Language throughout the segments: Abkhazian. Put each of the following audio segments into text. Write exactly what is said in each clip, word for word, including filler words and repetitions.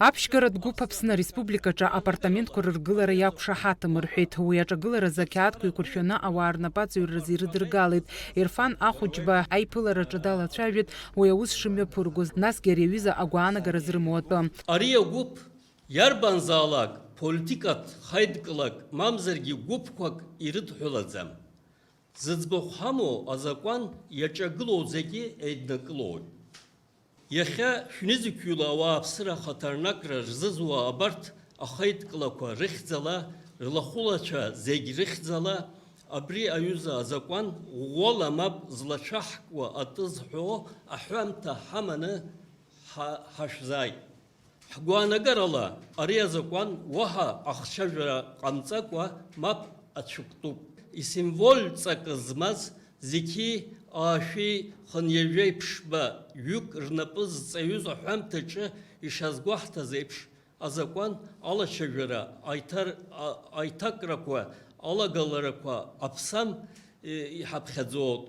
Аԥшьгаратә гәыԥ Аԥсны ареспубликаҿы апартаментқәа рыргылара иақәшаҳаҭым рҳәеит. Уи аҿагыларазы ақьаадқәа еиқәыршәаны ауаа рнапы аҵаҩразы ирыдыргалеит. Ирфан Ахәыҷба аиԥылараҿы далацәажәеит уи аус шымҩаԥыргоз, насгьы ари аҩыза агәаанагара зрымоу атәы. Ари агәыԥ иарбанзаалак политикатә хаидкылак мамзаргьы гәыԥқәак ирыдҳәалаӡам. Зыӡбахә ҳамоу азакәан иаҿагылоу зегьы еиднакылоит. Иахьа шәнызқьҩыла ауааԥсыра ахаҭарнакра рзызуа абарҭ ахеидкылақәа рыхьӡала, рлахәылацәа зегь рыхьӡала, абри аҩыза азакәан ӷәӷәала мап злацәаҳкуа атәы зҳәо аҳәамҭа ҳаманы ҳа-, ҳашәзааит. Ҳгәаанагарала, ари азакәан уаҳа ахцәажәара ҟамҵакәа мап ацәыктәуп. Исимволь ҵакы змаз зқьи аашәи хынҩажәеи ԥшьба ҩык рнапы зҵаҩыз аҳәамҭаҿы ишазгәаҳҭаз еиԥш, азакәан алацәажәара аиҭар-, а-, аиҭакрақәа, алагаларақәа аԥсам, е, иҳаԥхьаӡоит.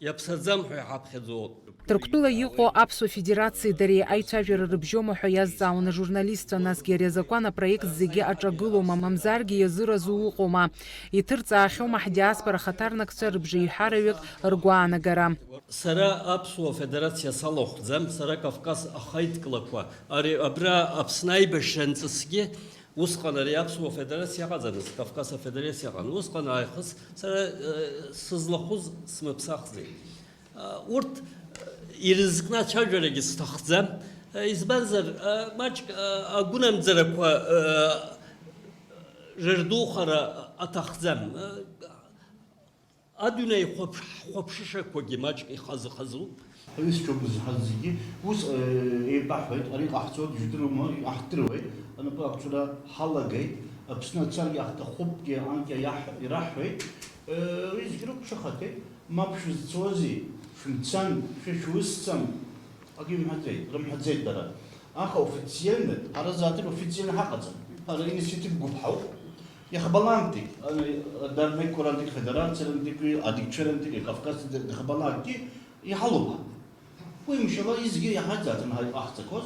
Иаԥсаӡам ҳәа иҳаԥхьаӡоит. Ҭырқәтәыла иҟоу Аԥсуа Федерациеи дареи аицәажәара рыбжьома ҳәа иазҵаауан ажурналистцәа, насгьы ари азакәан апроект зегьы аҿагылоума, мамзаргьы иазыразу ыҟоума? Иҭырҵаахьоума ҳдиаспора хаҭарнакцәа рыбжеиҳараҩык ргәаанагара? Сара Аԥсуа Федерациа салахәӡам, сара Кавказ ахаидкылақәа, ари абра Аԥсны аибашьра анҵысгьы Усҟан ари Аԥсуа Федерациа ыҟаӡамызт, Кавказ Афедерациа ыҟан. Усҟан аахыс сара, э, сызлахәыз смыԥсахӡеит. Э, урҭ, э, ирызкны ацәажәарагьы сҭахӡам. Э, избанзар, э, маҷк, э, агәынамӡарақәа, э, рырдухара аҭахӡам. Э, Адунеи хәаԥш-, ҳхәаԥшышақәагьы маҷк ихазы-хазуп. Ҳҩызцәа бызҳаз зегьы ус, э, еибаҳҳәеит, ари ҟаҳҵоит, ижәдыруама, иҟаҳдыруеит, анапы ақәҵара ҳалагеит, Аԥсны ацаргьы ҳҭахупгьы анкьа иаҳ-, ираҳҳәеит, э, уи зегьы рықәшаҳаҭхеит, мап шәызцозеи, шәымцан, шәа шәусӡам, акгьы имҳәаӡеит, рымҳәаӡеит дара. Аха официально, ҳара зааҭыр официально ҳаҟаӡам. Ҳара инициативтә гәыԥ ҳауп. Иахьабалантәи, ани, адармеиқәарантәи, федерациарантәи, адикцәарантәи, Кавказтәи, иахьабалантәи иҳалоуп. Уи, мшәала, изегьы иаҳаӡаӡам ҳаи-, ҟаҳҵақәоз.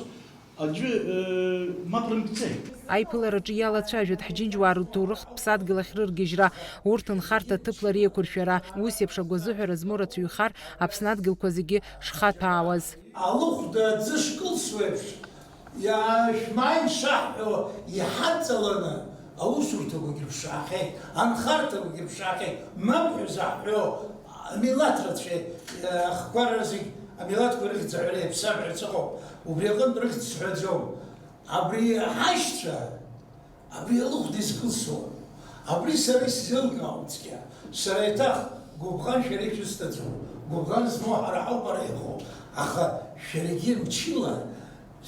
Аӡәы, э, мап рымҵӡеит. Аиԥылараҿы иалацәажәоит ҳџьынџьуаа рҭоурыхтә ԥсадгьыл ахьрыргьежьра, урҭ нхарҭа ҭыԥла реиқәыршәара, ус еиԥш агәазыҳәара змоу рацәаҩхар, Аԥсны адгьылқәа зегьы шхаҭәаауаз. Алыхәда аӡы шкылсуеиԥш, иа-, шәмааи шаҳҳәо иҳадҵаланы, аусурҭақәагьы рыԥшаахьеит, анхарҭақәагьы рыԥшаахьеит, мап ҳәа заҳҳәо, амилаҭ рацәеи, ахқәа рзегь, амилаҭқәа рыхьӡ аҳәара иаԥсам ҳәа сыҟоуп, убри аҟынтә рыхьӡ сҳәаӡом. Абри ҳашьцәа, Абри алыхәда изкылсуа, абри сара исзеилкаауам цқьа. Сара еиҭах гәыбӷан шәара ишәысҭаӡом, гәыбӷан змоу ҳара ҳауп ара иҟоу, аха шәарагьы мчыла,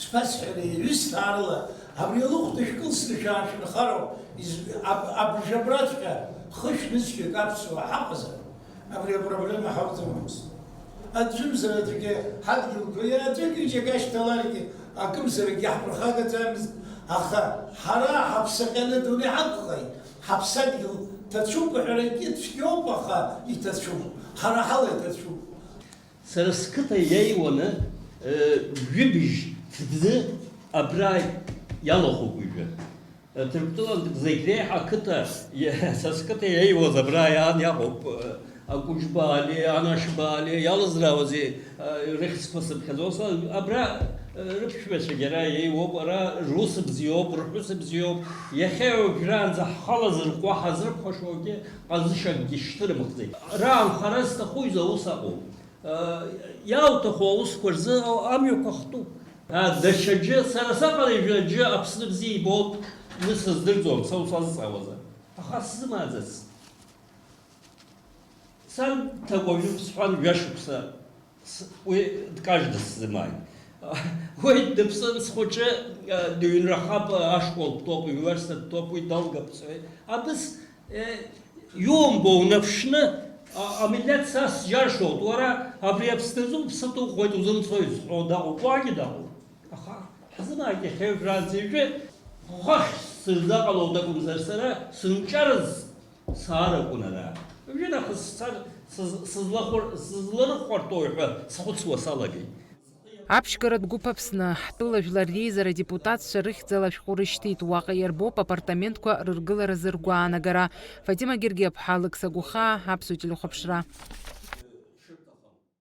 сбасҳәара, ҩысҭаарыла, абри алыхәда шәкылсны шәаашәынхароуп, из-, аб-, абжабраҵәҟьа хышә нызқьҩык аԥсуаа ҳаҟазар, Абри апроблема ҳауӡомызт. Аӡәымзар аӡәгьы ҳадгьылқәа, аӡәык ҩыџьак ашьҭаларгьы, акымзарак иаҳԥырхагаӡамызт, аха ҳара ҳаԥсы ҟьаны адунеи ҳақәхеит, ҳаԥсадгьыл ҭацәуп, ҳәарагьы цәгьоуп, аха иҭацәуп, ҳара ҳала иҭацәуп. Сара сқыҭа иаиуаны, э, жәибжь ҭӡы абра иалахәуп уажәы. Ҭырқәтәылантә зегь реиҳа ақыҭа, са сқыҭа иеиуаз абра иаан иаҟоуп, Акәыџьбаали, Анашбаали, иалызраауазеи, рыхьӡқәа сыԥхьаӡо, ус абра, рыԥшәмацәагьы ара иеиуоуп, ара русбзиоуп, рҳәысбзиоуп, иахьа уажәраанӡа ҳхала зырхәо, ҳазрыԥхашьогьы ҟазшьакгьы шьҭырымхӡеит. Раанхара зҭаху изы аус аҟоуп. Иауҭаху аусқәа рзы амҩақәа хтуп. Даҽаӡәы, сара саҟара ҩажәа аӡәы Аԥсны бзиа ибоит, уи сыздырӡом, са усазҵаауазар. Аха сзымааӡацт. Сан ҭакәажәуп сҳәан, ҩашықәса с-, уи дкажьны сзымааит. Уи дыԥсын схәыҷы, дыҩнрахап, ашкол дтәоуп, университет дтәоуп, уи далгап сҳәеит. Абыс Э, иумбо унаԥшны, а-, амилеҭ са сџьаршьоит, уара абри Аԥсны азы уԥсы ҭухуеит, узымцои зҳәо даҟоуп, уаагьы даҟоуп. Аха ҳзымааит иахьа уажәраанӡа ижәы, хәахь сырзаҟалоит акәымзар, сара сынҿарыз сааракәын ара. Уажәы нахыс сцар, сыз-, сызлахәыр-, сызларыхәарҭоуи ҳәа схәыцуа салагеит. Аԥшьгаратә гәыԥ Аԥсны, ҳтәыла жәлар реизара адепутатцәа рыхьӡала ашәҟәы рышьҭит, уаҟа иарбоуп апартаментқәа рыргыларазы ргәаанагара. Фатима Гергиаԥҳа, Алықьса Гәыхаа, Аԥсуа телехәаԥшра.